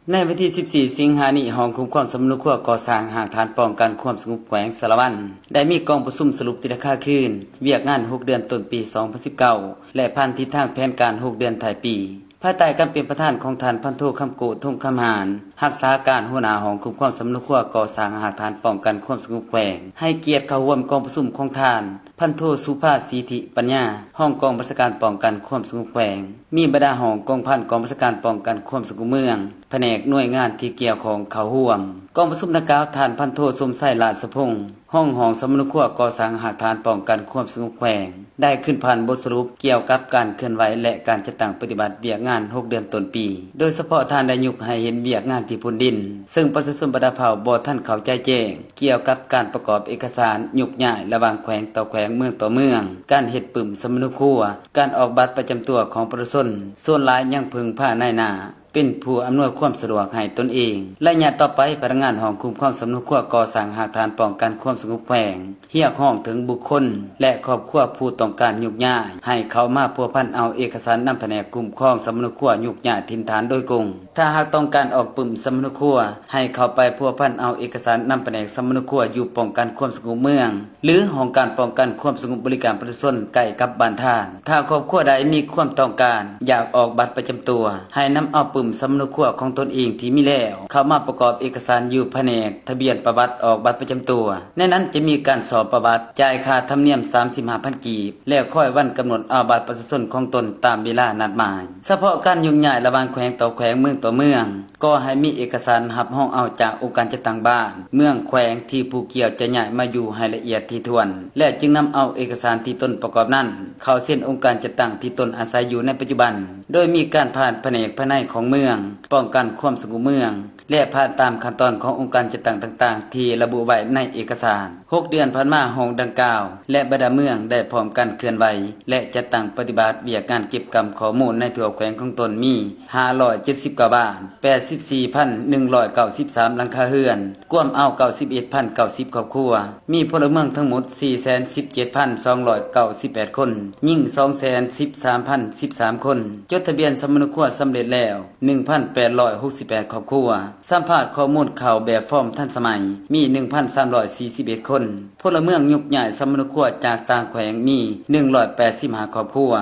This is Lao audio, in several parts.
ໃນວັນທີສິບສີ່ ສິງຫານີ້, ຫ້ອງຄຸ້ມຄອງສຳມະໂນຄົວກໍ່ສ້າງຮາກຖານປ້ອງກັນຄວາມສະຫງົບແຂວງສາລະວັນ ໄດ້ມີກອງປະຊຸມສະຫຼຸບຕີລາຄາຄືນວຽກງານຫົກເດືອນຕົ້ນປີສອງພັນສິບເກົ້າ ແລະ ຜ່ານທິດທາງແຜນການຫົກເດືອນທ້າຍປີ ພາຍໃຕ້ການເປັນປະທານຂອງທ່ານພັນໂທ ຄຳໂກະ ທົງຄຳຫານ ຮັກສາການຫົວໜ້າຫ້ອງຄຸ້ມຄອງສຳມະໂນຄົວກໍ່ສ້າງຮາກຖານປ້ອງກັນຄວາມສະຫງົບແຂວງ, ໃຫ້ກຽດເຂົ້າຮ່ວມກອງປະຊຸມຂອງທ່ານ ພັນໂທ ສຸພາ ສິດທິປັນຍາ ຮອງກອງບັນຊາການປ້ອງກັນຄວາມສະຫງົບແຂວງ, ມີບັນດາຫ້ອງກອງພັນກອງບັນຊາການປ້ອງກັນຄວາມສະຫງົບເມືອງ, ພະແນກ, ໜ່ວຍງານທີ່ກ່ຽວຂ້ອງເຂົ້າຮ່ວມ. ກອງປະຊຸມດັ່ງກ່າວ, ທ່ານພັນໂທ ສົມໄຊ ລາດສະພົງ ຮອງຫ້ອງສຳມະໂນຄົວກໍ່ສ້າງຮາກຖານປ້ອງກັນຄວາມສະຫງົບແຂວງ ໄດ້ຂຶ້ນຜ່ານບົດສະຫຼຸບກ່ຽວກັບການເຄື່ອນໄຫວ ແລະ ການຈັດຕັ້ງປະຕິບັດວຽກງານຫົກເດືອນຕົ້ນປີ, ໂດຍສະເພາະທ່ານໄດ້ຍົກໃຫ້ເຫັນວຽກງານທີ່ພົ້ນດິນ, ເຊິ່ງປະຊາຊົນບັນດາເຜົ່າບໍ່ທັນເຂົ້າໃຈແຈ້ງ ກ່ຽວກັບການປະກອບເອກະສານຍົກຍ້າຍລະຫວ່າງແຂວງຕໍ່ແຂວງ, ເມືອງຕໍ່ເມືອງ, ການເຮັດປຶ້ມສຳມະໂນຄົວ, ການອອກບັດປະຈຳຕົວຂອງປະຊາຊົນ, ສ່ວນຫຼາຍຍັງເພິ່ງພານາຍໜ້າເປັນຜູ້ອຳນວຍຄວາມສະດວກໃຫ້ຕົນເອງ. ໄລຍະຕໍ່ໄປ, ພະນັກງານຫ້ອງຄຸ້ມຄອງສຳມະໂນຄົວກໍ່ສ້າງຮາກຖານປ້ອງກັນຄວາມສະຫງົບແຂວງ ຮຽກຮ້ອງເຖິງບຸກຄົນ ແລະ ຄອບຄົວຜູ້ຕ້ອງການຍົກຍ້າຍ ໃຫ້ເຂົ້າມາພົວພັນເອົາເອກະສານນຳພະແນກຄຸ້ມຄອງສຳມະໂນຄົວຍົກຍ້າຍຖິ່ນຖານໂດຍກົງ. ຖ້າຫາກຕ້ອງການອອກປຶ້ມສຳມະໂນຄົວ, ໃຫ້ເຂົ້າໄປພົວພັນເອົາເອກະສານນຳພະແນກສຳມະໂນຄົວຢູ່ປ້ອງກັນຄວາມສະຫງົບເມືອງ ຫຼື ຫ້ອງການປ້ອງກັນຄວາມສະຫງົບບໍລິການປະຊາຊົນໃກ້ກັບບ້ານທ່ານ. ຖ້າຄອບຄົວໃດມີຄວາມຕ້ອງການຢາກອອກບັດປະຈຳຕົວ, ໃຫ້ນຳເອົາປຶ້ມສຳມະໂນຄົວຂອງຕົນເອງທີ່ມີແລ້ວ ເຂົ້າມາປະກອບເອກະສານຢູ່ພະແນກທະບຽນປະຫວັດອອກບັດປະຈຳຕົວ. ໃນນັ້ນຈະມີການສອບປະຫວັດ, ຈ່າຍຄ່າທຳນຽມສາມສິບຫ້າພັນກີບ ແລ້ວຄ່ອຍວັນກຳນົດເອົາບັດປະຊາຊົນຂອງຕົນຕາມເວລານັດໝາຍ. ສະເພາະການຍົກຍ້າຍລະຫວ່າງແຂວງຕໍ່ແຂວງ, ເມືອງຕໍ່ເມືອງ, ກໍໃຫ້ມີເອກະສານຮັບຮອງເອົາຈາກອົງການຈັດຕັ້ງບ້ານ, ເມືອງ, ແຂວງທີ່ຜູ້ກ່ຽວຈະຍ້າຍມາຢູ່ໃຫ້ລະອຽດຖີ່ຖ້ວນ ແລະ ຈຶ່ງນຳເອົາເອກະສານທີ່ຕົນປະກອບນັ້ນເຂົ້າເຊັນອົງການຈັດຕັ້ງທີ່ຕົນອາໄສຢູ່ໃນປັດຈຸບັນ, ໂດຍມີການຜ່ານພະແນກພາຍໃນຂອງເມືອງ, ປ້ອງກັນຄວາມສະຫງົບເມືອງ ແລະ ຜ່ານຕາມຂັ້ນຕອນຂອງອົງການຈັດຕັ້ງຕ່າງໆທີ່ລະບຸໄວ້ໃນເອກະສານ. ຫົກເດືອນຜ່ານມາ, ຫ້ອງດັ່ງກ່າວ ແລະ ບັນດາເມືອງໄດ້ພ້ອມກັນເຄື່ອນໄຫວ ແລະ ຈັດຕັ້ງປະຕິບັດວຽກງານເກັບກຳຂໍ້ມູນໃນທົ່ວແຂວງຂອງຕົນມີຫ້າຮ້ອຍເຈັດສິບເກົ້າບ້ານ, ແປດສິບສີ່ພັນໜຶ່ງຮ້ອຍເກົ້າສິບສາມຫຼັງຄາເຮືອນ, ກວມເອົາເກົ້າສິບເອັດພັນເກົ້າສິບຄອບຄົວ, ມີພົນລະເມືອງທັງໝົດສີ່ແສນສິບເຈັດພັນສອງຮ້ອຍເກົ້າສິບແປດຄົນ, ຍິງສອງແສນສິບສາມພັນສິບສາມຄົນ, ຈົດທະບຽນສຳມະໂນຄົວສຳເລັດແລ້ວ ໜຶ່ງພັນແປດຮ້ອຍຫົກສິບແປດຄອບຄົວ, ສຳພາດຂໍ້ມູນເຂົ້າແບບຟອມທັນສະໄໝ ມີໜຶ່ງພັນສາມຮ້ອຍສີ່ສິບເອັດຄົນ, ພົນລະເມືອງຍົກຍ້າຍສຳມະໂນຄົວຈາກຕ່າງແຂວງມີໜຶ່ງຮ້ອຍແປດສິບຫ້າຄອບຄົວ,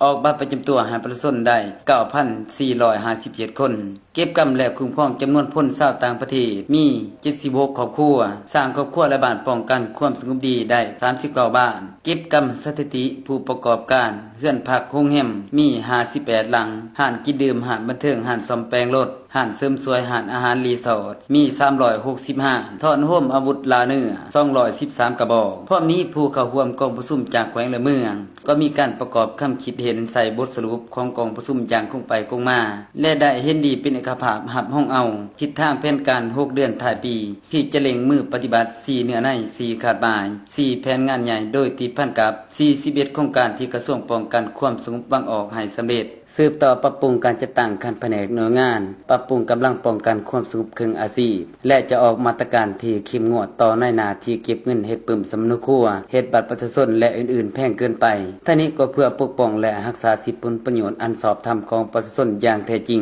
ອອກບັດປະຈຳຕົວໃຫ້ປະຊາຊົນໄດ້ເກົ້າພັນສີ່ຮ້ອຍຫ້າສິບເຈັດຄົນ, ເກັບກຳ ແລະ ຄຸ້ມຄອງຈຳນວນຄົນຊາວຕ່າງປະເທດມີເຈັດສິບຫົກຄອບຄົວ, ສ້າງຄອບຄົວ ແລະ ບ້ານປ້ອງກັນຄວາມສະຫງົບດີໄດ້ສາມສິບເກົ້າບ້ານ, ເກັບກຳສະຖິຕິຜູ້ປະກອບການເຮືອນພັກໂຮງແຮມມີຫ້າສິບແປດຫຼັງ, ຮ້ານກິນດື່ມ, ຮ້ານບັນເທີງ, ຮ້ານສ້ອມແປງລົດ, ຮ້ານເສີມສວຍ, ຮ້ານອາຫານ, ຣີສອດ ມີສາມຮ້ອຍຫົກສິບຮ້ານ, ທ້ອນໂຮມອາວຸດລ່າເນື້ອສອງຮ້ອຍສິບສາມກະບອກ. ພ້ອມນີ້, ຜູ້ເຂົ້າຮ່ວມກອງປະຊຸມຈາກແຂວງ ແລະ ເມືອງ ກໍມີການປະກອບຄຳຄິດເຫັນໃສ່ບົດສະຫຼຸບຂອງກອງປະຊຸມຢ່າງກົງໄປກົງມາ ແລະ ໄດ້ເຫັນດີເປັນເອກະພາບຮັບຮອງເອົາທິດທາງແຜນການຫົກເດືອນທ້າຍປີ ທີ່ຈະເລັ່ງມືປະຕິບັດສີ່ເນື້ອໃນສີ່ຄາດໝາຍ, ສີ່ແຜນງານໃຫຍ່ ໂດຍຕິດພັນກັບສີ່ສິບເອັດໂຄງການທີ່ກະຊວງປ້ອງກັນຄວາມສະຫງົບວາງອອກໃຫ້ສຳເລັດ. ສືບຕໍ່ປັບປຸງການຈັດຕັ້ງຂັ້ນພະແນກໜ່ວຍງານ, ປັບປຸງກຳລັງປ້ອງກັນຄວາມສະຫງົບເຄິ່ງອາຊີບ ແລະ ຈະອອກມາດຕະການທີ່ເຂັ້ມງວດຕໍ່ນາຍໜ້າທີ່ເກັບເງິນເຮັດປຶ້ມສຳມະໂນຄົວ, ເຮັດບັດປະຊາຊົນ ແລະ ອື່ນໆແພງເກີນໄປ. ທັງນີ້ກໍເພື່ອປົກປ້ອງ ແລະ ຮັກສາສິດຜົນປະໂຫຍດອັນຊອບທຳຂອງປະຊາຊົນຢ່າງແທ້ຈິງ.